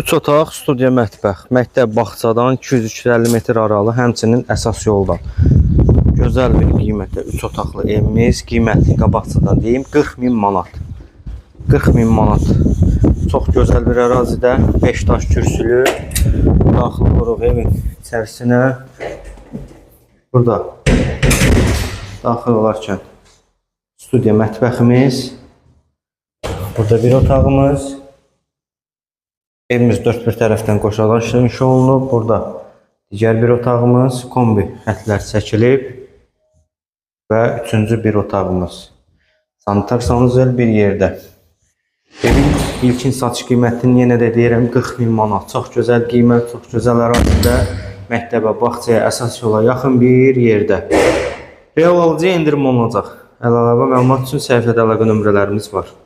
3 otaq, studiya, mətbəx. Məktəb bağçadan 200-350 metr aralı, həmçinin əsas yoldan. Gözəl bir qiymətə 3 otaqlı evimiz, qiymətini qabaqcadan deyim, 40 min manat. 40 min manat. Çox gözəl bir ərazidə 5 daş kürsülü. Daxil oluruq evin içərisinə. Burada daxil olarkən studiya mətbəximiz. Burada bir otağımız. Evimiz dörd bir tərəfdən qoşadaşla inşa olunub. Burada digər bir otağımız, kombi xətlər çəkilib və üçüncü bir otağımız. Sanitar sanuzel bir yerdə. Evin ilkin satış qiymətini yenə də deyirəm 40 min manat. Çox gözəl qiymət, çox gözəl ərazidə, məktəbə, bağçaya, əsas yola yaxın bir yerdə. Real alıcıya endirim olunacaq. Əlavə məlumat üçün səhifədə əlaqə nömrələrimiz var.